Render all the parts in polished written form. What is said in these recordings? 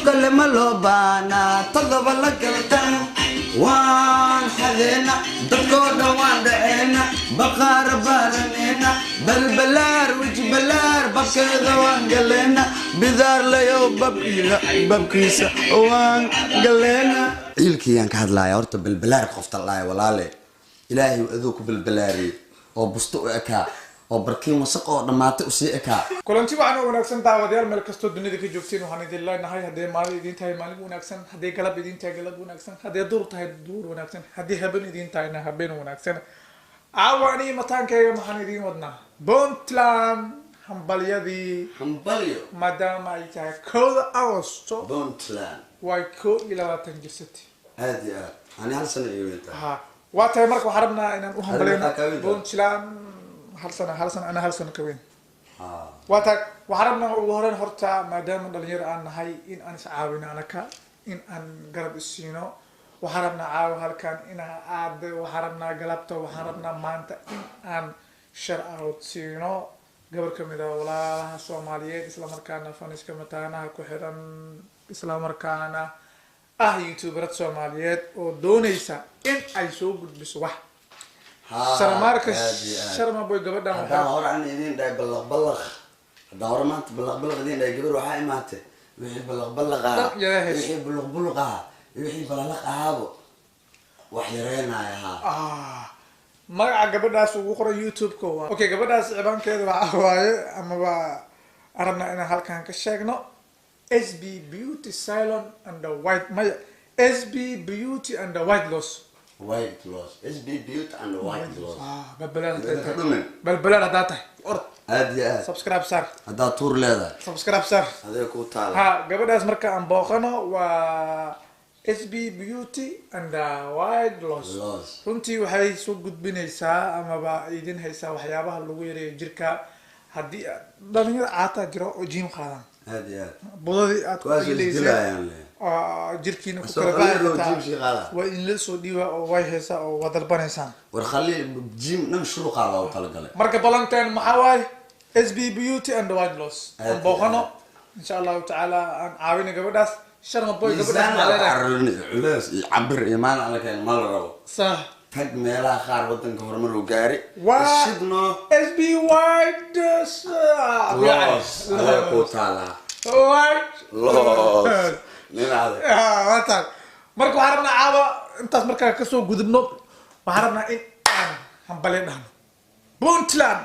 Kale ma loo baanaa, todoba la galtan waan xadeena, dadkoo dhan waan dhaceena, baqaara baaraneena, balbalaar weji balaar babkeeda waan galeena, bidaarlayow babkiisa babkiisa waan galeena. Ciilkiyaan ka hadlaaya horta, balbalaar qofta laaya walaale, Ilaahay aduu ku balbalaariyey oo busto u ekaa oo barkiin wasaq oo dhammaatay usii ekaa. Kulanti waxaan u wanaagsan daawadayaal, meel kastoo dunida ka joogtiin waxaan idin leenahay: hadday maalin idin tahay, maalin wanaagsan; hadday galab idin tahay, galab wanaagsan; hadday duur tahay, duur wanaagsan; haddii habeen idin tahayna, habeen wanaagsan. Caawa aniga mataankayga maxaan idiin wadnaa? Puntland hambalyadii. Hambalyo. Maadaama ay tahay 1da Agosto. Puntland. Way 21 jirsatay. Aad iyo aad, ani hal sano iyo weyntaa. Ha, waa tahay. Marka waxaan rabnaa inaan u hambalyayno. Maxaa kaa weyn tahay? Puntland hal sano, hal sano, ana hal sano ka weyn. Waa tahay. Waxaan rabnaa ugu horeyn horta, maadaama dhalinyaro aan nahay, in aan iscaawino anaka, in aan garab isiino. Waxaan rabnaa caawa halkan inaa aad, waxaan rabnaa galabta, waxaan rabnaa maanta in aan shout out siino gabar kamid ah walaalaha Soomaaliyeed, islamarkaana faniska mataanaha ku xiran, islamarkaana ah youtuberad Soomaaliyeed oo dooneysa in ay soo gudbiso wax Sharmaarka. Aad iyo aad. Sharma Boy gabadhan haddaan waxaa hore aan idin dhahay ballaq ballaq, haddaan hore maanta ballaq ballaq idin dhahay, gabar waxaa imaatay wixii ballaq ballaq ahaa, Dhan yahay. wixii buluq buluq ahaa, wixii balalaq ahaabo wax yareynaya haa. Ah, magaca gabadhaas ugu qoray YouTube-ka waa okay. Gabadhaas cibaankeeda waxa waaye, amaba aan rabnaa inaan halkan ka sheegno, SB Beauty Salon and the White, maya, SB Beauty and the White Loss. White Loss, SB Beauty and White Loss. Ah, balbalaad hadday Dadka tahay. Dhumin. Balbalaad haddaa tahay, orod. Aad iyo aad. Subscribe saar. Haddaad tuur leedahay, subscribe saar. Adee kuu taala. Ha, gabadhaas marka aan booqano waa SB Beauty and the White Loss. Loss. Runtii waxay soo gudbinaysaa amaba idin haysaa waxyaabaha lagu yareeyo jirka. Haddii dhalinyaro caataa jiro oo gym qaadan, Aad iyo aad. budadii aad ku Kuwaas way iileyseen, isdilayaan le. jirkiina ku Soo kala baahi khaliil oo kartaa. gym sii qaada. Waa in la soo dhiiba oo way haysaa oo waa dalbanaysaan. War khaliil gym dhan shuruqaa loogu talagalay. Marka balanteen maxaa waaye? SB Beauty and the White Loss. Aad aan iyo booqano aad. Insha Allahu tacaala aan caawina gabadhaas. Sharma Boy, gabadhaas miisaan maxaa la leedahay? cararin, culeys iyo cabir iyo maalin alla keen ma la rabo. Sax. Tag meelaha qaar wadanka horumar uu gaari. Waa shidno. SB White Loss, adee kuu taalaa. White Loss nin adag. Ah, waa tahay. Marka waxaan rabnaa caawa intaas markaa kasoo gudubno, waxaan rabnaa in aan hambalyo dhahno Puntland.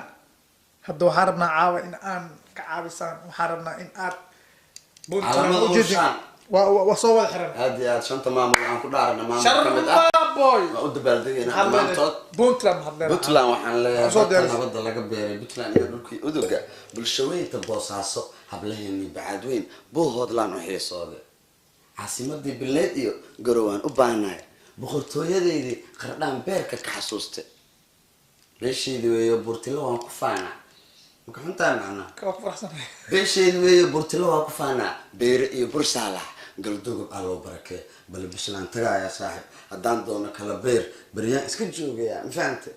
Hadda waxaan rabnaa caawa in aan ka caawisaan, waxaan rabnaa in aad Puntland Calamada ujeedin. urshaan. Waa soo wada xiran. Aad iyo aad, shanta maamul aan ku dhaarana maamul ka mid ah. Sharma Boy. Waa u dabaaldegaynaa Maxaad leedahay? dhammaantood. Puntland maxaad leedahay? Puntland waxaan leeyahay Soo dadka diyaaris. nabadda laga beeray Puntland iyo dhulkii uduga, bulshaweynta Boosaaso, hablaheenii Bacaadweyn, Buuhoodlaan u xiisoode, caasimadii Bileed iyo Garowaan u baahnahay, boqortooyadeydii Qardhaan beerka ka xasuuste, beesheydii weeyo Buurtilo waan ku faanaa. Maka xuntaa macnaa? Waa ku faraxsanahay. Beesheedi weeyo Buurtilo waa ku faanaa, Beere iyo Bursaalax, Galdogob alloo barakee, bal Bislaan tagaaya saaxib, haddaan doono kala beer baryaan iska joogaya. Ma fahamte?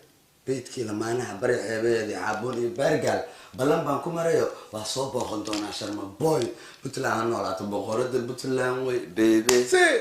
Beydkii lamaanaha, bari xeebeedii, Caaboon iyo Baargaal, ballan baan ku marayo, waa soo booqan doonaa. Sharma Boy, Puntland ha noolaato, boqorada Puntland wey bebe.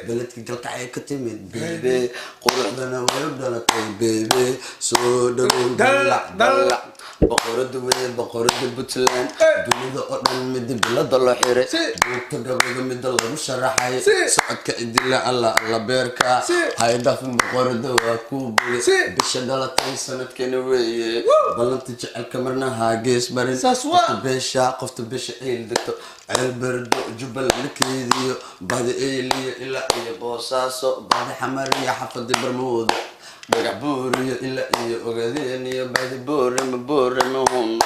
Beledkii Galkacay ka timid bebe, quruxdana way u dhalatay bebe, soo dhawow. Dalac dalac, boqorada wey, boqorada Puntland, dunida oo dhan mida bilada loo xiray, buugta gabayga mida lagu sharaxay, socodka cidila alla alla beerka, haydhafin boqorada waa kuu bogay, bisha dhalatay sanadkana weeye, ballanta jecelka marna haa gees marin. Qofta beesha, qofta beesha Eyl degto, Ceel Berdo, Jubbaland la keediyo, badi Eyliyo ilaa iyo Boosaaso, badi Xamariyo, xafadi Barmooda, Dhagax Buuriyo ilaa iyo Ogaadeen iyo badi Boorama, Boorama hun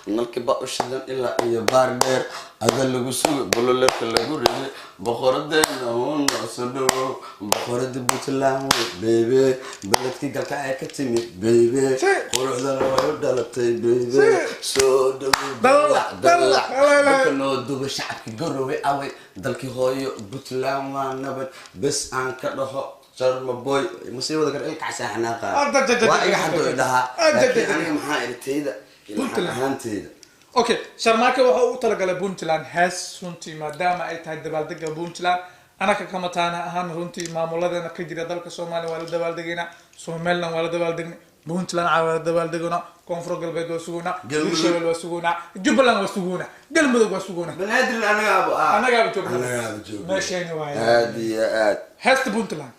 nalkiba u shidan ilaa iyo Baar Dheer, ada lagu suga, bololeerka lagu riday, boqoradeena hun soo dhawow, boqorada Puntland wey bebe, beledkii Galkacay ka timid bebe, quruxdana way u dhalatay bebe, soo dhawow, dalac dalac, dadka noo duba, shacabki Garowe away, dalkii hooyo Puntland waa nabad, bes aan ka dhaho. Sharma Boy masii wada kar ilkacsaa xanaaqa waa iga xadoo idhahaa, laakiin aniga maxaa iri tayda ilxan ahaanteyda Okay, Sharmaake wuxuu u talagalay Puntland hees runtii, maadaama ay tahay dabaaldega Puntland. Anaka kamataana ahaan runtii maamuladeena ka jira dalka Soomaaliya waa la dabaaldegaynaa. Somaliland waa la dabaaldegnay, Puntland caa waa la dabaaldeganaa, Koonfur Galbeed waa sugoonaa, Galmudug. Hirshabelle waa sugoonaa, Jubbaland waa sugoonaa, Galmudug waa sugoonaa. Banaadir anagaaba ah. Annagaaba joogna. Annagaaba joogna. Meesheeni waaye. Aad iyo aad. Heesta Puntland.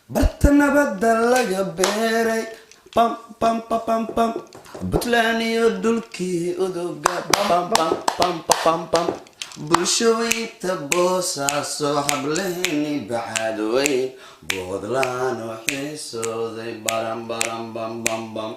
Barta nabadda laga beeray, pam pam pa pam pam, Puntland iyo dhulkii uduga, pam pam pam pa pam pam, bulshooyinta Boosaaso, hableheni bacaadweyn, Boodlaan oo xiisooday, baram baram bam bam bam.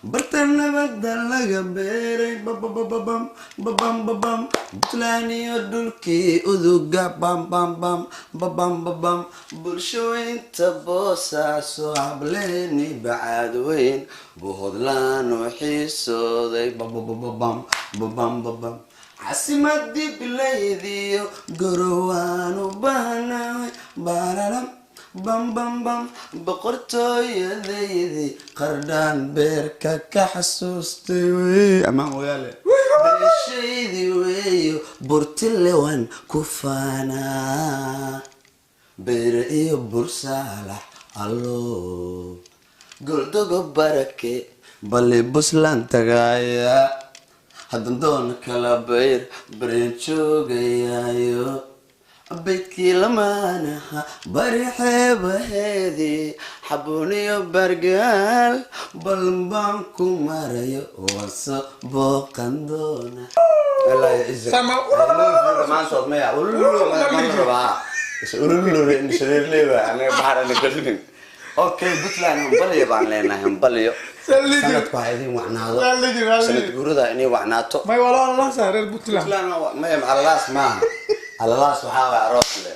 Barta nabadda laga beeray, babababam babam babam, Puntland iyo dhulkii uduga, bam bam bam babam babam, bulshooyinta Boosaaso, hableheni bacaadweyn, Boodlaan oo xiisooday, babababam babam babam, casimadii bilaydiyo Garowaan u baahnahay, bararam bam bam bam, boqortooyadaydii Qardhaan, beerka ka xasuustay wey, amaan wayaale beeshaydii weeyo, Burtilewan ku faanaa, Beere iyo Bursaalax, allo Goldogo barake, bali Busland tagaaya, haddan doona kala bayr, baryan joogayaayo, baydkii lamaanaha, bari xeebaheedii, Xabuuniyo Bargaal, ballan baan ku marayo, waso booqan doona. Dhammaantood maya rabaa. Okay, Puntland hambalyo baan leenahay, hambalyo. Sanadku ha idin wacnaado, sanad guurada inay wacnaato. May walaa la reer Puntland. Puntland maya, alalaas maaha, alalaas waxaa waay aroos le,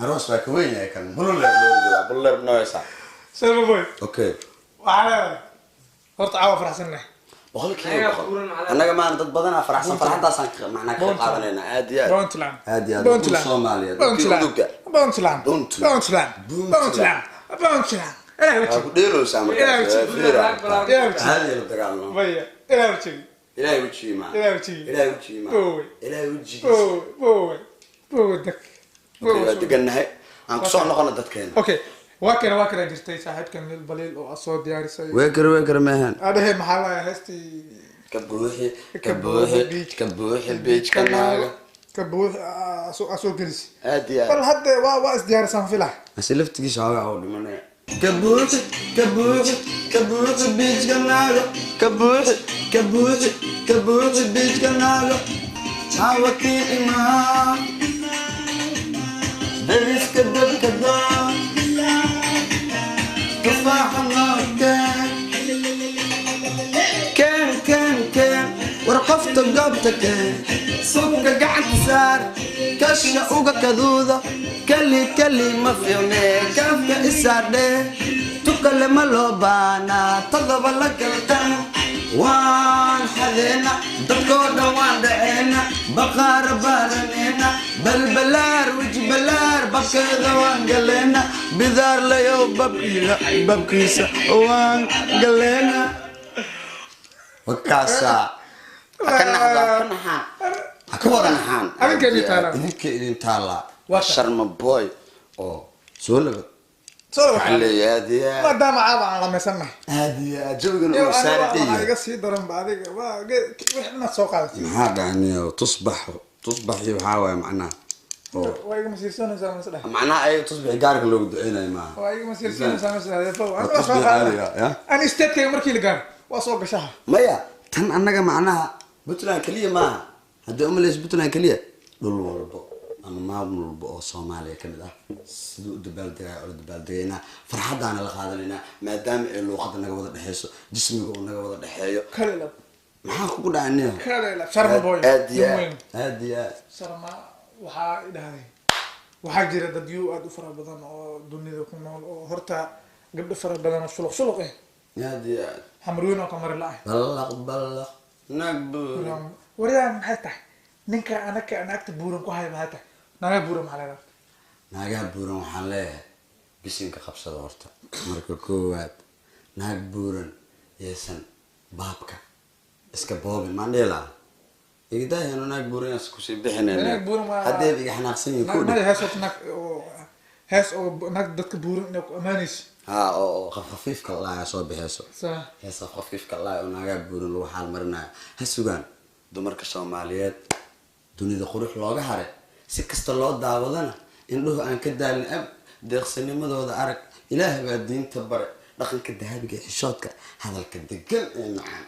aroos waa ka weyn yahay kan bululeer loo ridaa, bululeer noysa. Sharma Boy. Okay. Waxaa leedahay horta caawa faraxsannahay. 100%. Annaga maana dad badanaa faraxsan, farxaddaasaan macnaa ka qaadanayna aad iyo aad. Puntland. Aad iyo aad. Dhulka Puntland. Soomaaliya, dhulkii Puntland. uduga. Puntland. Puntland. Puntland. Puntland. Puntland. Puntland. Ilaahay waa wajigi. Ku dheelowsaa Ilaahay markaas. wajigi. Fiira. Ilaahay wajigi. Caadi la dagaalno. Maya, ilaahay wajigi. Ilaahay wejigii maa. Ilaahay wajigi. Ilaahay wejigii maa. Bowe. Ilaahay wejigiisa. Bowe, bowe, bowe, dag. Okay, waa degannahay, aan kusoo noqono dadkeena. Okay, waa kana jirtay saaxiibkan Lil Baliil oo aad soo diyaarisay. Weekar weekar meehan. Adhehe, maxaa lahaa heestii? Ka buuxi, ka buuxi, ka buuxi biijka naaga. Ka buuxi aa soo gelisi. Aad iyo aad. Bal hadda waa isdiyaarisaan filah. Ase laftigiisa hawaa u dhimanaya. Ka buuxi, ka buuxi, ka buuxi biijka naaga, ka buuxi, ka buuxi, ka buuxi biijka naaga, hawa kii imaa, dariska dabka daa, tufaaxa nookeen, keen keen keen, war qofta goobta keen, subka gacanta saar, kasha uga kaduuda, kali kali ma fiicne, kaafka isaadhe, tukale ma loo baanaa, todoba la galtan waan xadeena, dadkoo dhan waan dhaceena, baqaara baaraneena, balbalaar weji balaar, babkeeda waan galeena, bidaar layow babkiisa babkiisa waan galeena. Wakaasa ha ka naxdo, ha ka naxaan, ha ka wada naxaan. Adinka idin taalaa. Idinka idin taallaa. Waa tahay. Sharma Boy oo soo labad Soo waxaan leeyahay aad iyo aad. Maadaama caawa aan lamaysannahay. Aad iyo aad, jawigana Iyo uu aniga saaran waxaa yahay. iga sii daran ba adiga waa wix inaad soo qaadatay. Maxaa dhacniyo? Tusbax, tusbaxii waxaa waaye macnaha oo Waa iga masiirsanaysaa mise dheh? Macnaha ayaga tusbixi gaarka loogu duceynayo maaha. Waa iga masiirsanaysaa mise dheh? Waa Aniga waa soo tusbix qaadanay. caadiga, ya? Ani statekayga markii la gaaro waa soo gashaha. Maya, tan annaga macnaha Puntland keliya maaha. Haddii umaleysa Puntland keliya, dhul walbo ama maamul walbo oo Soomaaliya ka mid ah siduu u dabaaldegaya oo la dabaaldegaynaa, farxaddaana la qaadanaynaa, maadaama ay luuqadda naga wada dhexeyso, jismiga uu naga wada dhexeeyo. Kale lab. Maxaa kugu dhacay niyo? Kale lab, Sharma Boy. Aad iyo nin aad. Weyn. Aad iyo aad. Sharma waxaa i dhahday waxaa jira dadyo aada u fara badan oo dunida ku nool oo horta gabdho fara badan oo suluq suluq eh. Aad iyo aad. Xamrooyin oo kamari la-ah. Ballaq ballaq naag buuri. Waryaa, maxay tahay ninka anaka naagta buuran ku haya? Maxay tahay naaga buuran? Maxaa leedahay? Naagaha buuran waxaan leeyahay bisinka qabsada horta marka koowaad. Naag buuran yeesan baabka iska boobin, maan dhihi lahaa. Igdaahan naag buuran kusii bixinayna. Naag buuran waa- Haddee iga xanaaqsan yihiin Naag ku maya hees horta, naag oo hees oo naag dadka buuran inay ku ammaanayso. Ha, oo khafkhafiifka laaya soo bixeyso. Saa. Hees khafkhafiifka laaya oo naagaa buuran lagu xaal marinayo ha sugaan dumarka Soomaaliyeed. Dunida qurux looga haray, si kasta loo daawadana indhuhu aan ka daalin ab deeqsanimadooda arag. Ilaah baa diinta bare, dhaqanka dahabiga ee xishoodka, hadalka degan ee macaan,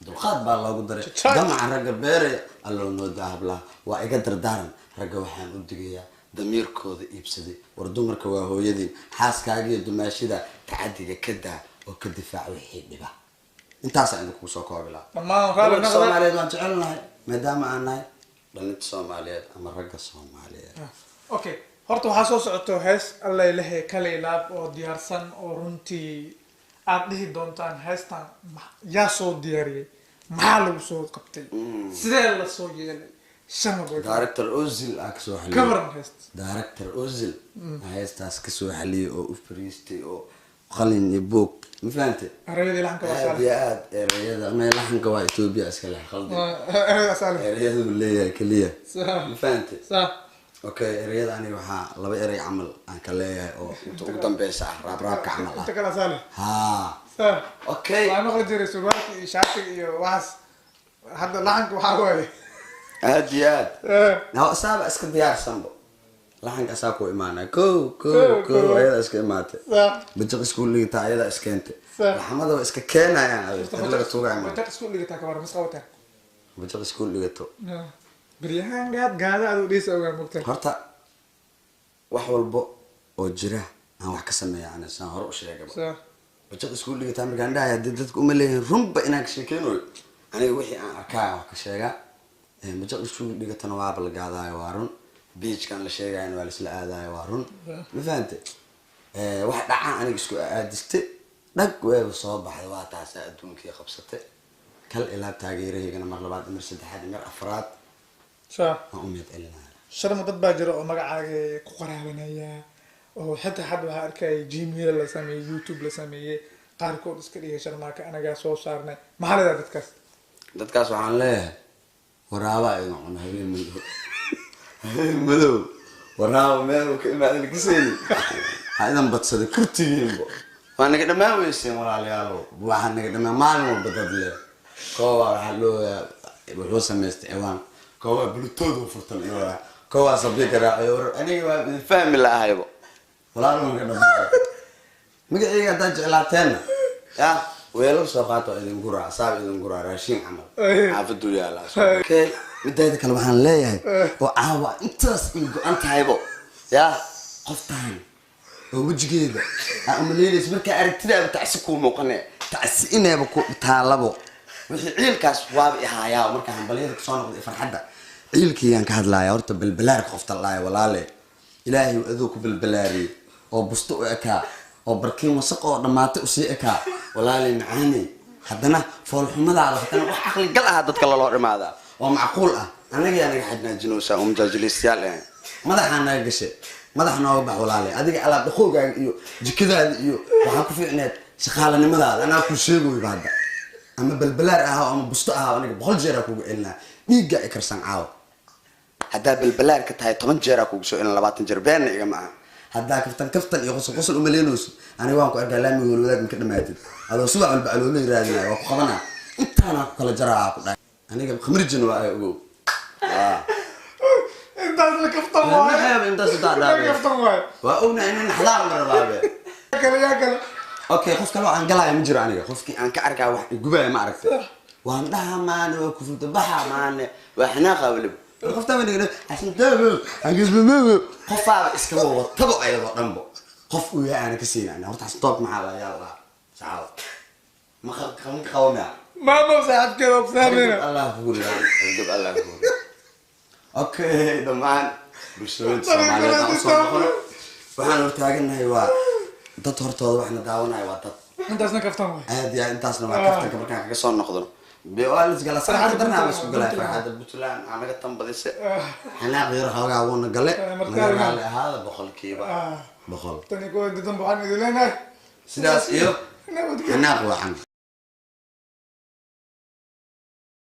dulqaad baa loogu daray. Jacayl. Damaca ragga beeraya allow noo daahablaha. Waa iga dardaaran ragga, waxaan u digayaa damiirkooda iibsaday. War dumarka waa hooyadiin, xaaskaagiyo dumaashida tacadiga ka daa oo ka difaac wixii dhiba. Intaasaan idinkugu soo koobi lahaa. Dhammaan raali Dumarka noqda. Soomaaliyeed waan jecelnahay, maadaama aan nahay dhalinta Soomaaliyeed ama ragga Soomaaliyeed. Okay, horta waxaa soo socoto hees allay lehe kalay laab oo diyaarsan, oo runtii aad dhihi doontaan heestan yaa soo diyaariyey, maxaa lagu soo qabtay, sidee la soo yeelay shan walba. Director Ozil aa kasoo Ka xaliyey. waran heesta? Director Ozil aa heestaas kasoo xaliyey oo u fariistay oo qalin iyo buug, ma fahante? Erayadii laxanka waa Aad saalix. iyo aad. Ereyada may laxanka waa Ethiopia iska leh khaldi. Erayada saalix. Ereyadu leeyahay keliya. Ma fahante? Saa. Okay, ereyada aniga waxaa laba erey camal aan ka leeyahay oo inta ugu dambeysa ah, raabraabka camal Inta ah. kale saalix. Ha. Saa. Okay. Waxaa maqli jiray surwaalka iyo shaatiga iyo waxaas, hadda laxanka waxaa waaye. Aad iyo aad. Asaaba iska diyaarsanbo, laxanka asaa ku imaanaya ko ko ko ayada iska imaatay. Saa. Bajaq iskuul dhigataa ayadaa iskeentay. Saa. Laxamada waa iska keenayaan adeer, dad laga tuugaya ma. Bajaq isku dhigataa kabar mis qabataan. Bajaq iskuul dhigato. Beryahan gaad gaada aduu dhiisa ogaa mogtaa. Horta wax walbo oo jira aan wax ka sameeya ana saan hore u sheegaba. Saa. Bajaq iskuul dhigataa markaan dhahay, haddii dadka uma leeyihin runba inaan ka sheekeynayo, aniga wixii aan arkaa wax ka sheegaa. Bajaq iskuul dhigatana waaba la gaadaayo, waa run. Beachkan la sheegayana waa laisla aadaayo, waa run. Ma fahante? Wax dhacaa aniga isku aadiste dhag weeba soo baxday, waa taasaa adduunkii qabsatay. Kal ilaa taageerahaygana mar labaad, mar saddexaad, mar afraad Saa. waan u mahad celinaya. Sharma, dad baa jira oo magacaaga ku qaraabanaya oo xitaa hadda waxaa arkaya Gmail la sameeyey, YouTube la sameeyey, qaarkood iska dhigay Sharmaaka anagaa soo saarnay. Maxaa leedahay dadkaas? Dadkaas waxaan leeyahay waraabaa idin cuna habeen madow, habeen madow waraaba meel uu ka imaadin kaseyni ha idan badsaday kurtigiinbo. Waa naga dhammaan weyseen walaalayaalow, waxaa naga dhammaan maalin walba dad leh. Koobaa waxaa loo wuxuu samaystay ciwaan, koobaa bluetooth u furtan iyo koobaa sabiika raaciyo. War aniga waa idin fahmi lahaybo walaal, naga dhammaan magacayga haddaad jeclaateenna ya weelal soo qaato, idin guraa saab, idin guraa raashin camal xaafaduu yaalaa. Okay, mideeda kale waxaan leeyahay oo caawa intaas ii go-an tahaybo ya qoftaan oo wejigeeda aa umaleynaysa markaa aragtidaaba tacsi kuu muuqane, tacsi ineeba ku taalabo wixii ciilkaas waaba ihaayaa markaa hambalyada kasoo noqday farxadda ciilkiyaan ka hadlaaya. Horta balbalaarka qofta laaya walaale, ilaahay aduu ku balbalaariyey oo busto u ekaa oo barkiin wasaq oo dhammaatay usii ekaa walaale macaaney, haddana foolxumadaada haddana wax caqli gal ah dadka laloo dhimaadaa oo macquul ah. Annaga yaa naga xajnaajinaysaa oo mujaajilistayaal ah, madaxaa naga gashay, madax nooga bax walaale. Adiga alaab dhaqoogaaga iyo jikadaada iyo waxaa ku fiicneed shaqaalanimadaada. Anaa kuu sheegoyba hadda ama balbalaar ahaa ama busto ahaa, aniga 100 jeeraa kugu celinaa dhiigga i karsan caawa. Haddaa balbalaar ka tahay 10 jeeraa kugu soo celin, 20 jeer, beenna igama aha. Haddaa kaftan kaftan iyo qosol qosol umaleynayso, aniga waan ku arkaa laamiga wal wadaag maka dhamaatid adoo subax walba aloolo raadinaya, waa ku qabanaa, intaanaa ku kala jaraa ku dhahay. Aniga khamrijina waa ay ogow. Intaas la kaftan waaye. Maxayaba intaas intaa dhaabe. Kaftan waaye. Waa ognahay inuu naxdaan la rabaabe. Kale yaa kale. Okay, qof kale oo aan galaayo ma jiro. Aniga qofkii aan ka arkaa wax igubaya ma aragtay, waan dhaha maane, waa kufuta baxa maane, waa xanaaqa weliba. Qoftaa ma dhigno xasan xagismamago qofaaba iskaba watabo ayadoo dhanbo qof uu yahay aana ka siinayna. Horta xasan toob maxaa la yaa lahaa saxaaba ma qaban qabo miya? Maamo saaxiibkeeda obsaamina. Allah kugu ridaa gab, Allah kugu ridaa. Okay, dhammaan bulshooyinka Soomaaliyeed aan usoo noqono, waxaan hortaagannahay waa dad hortooda waxna daawanaya waa dad. Intaasna kaftan waaye. Aad iyo aad, intaasna waa kaftanka. Markaan kaga soo noqdono waa la isgala sarxadda darnaa la isku galay farxadda Puntland aa naga tambadise xanaaq yar xoogaa wuuna gale. Naga raali ahaada 100%. Tani kuwa dadan waxaan idin leenahay sidaas iyo nabadgelyo. Xanaaq wacan.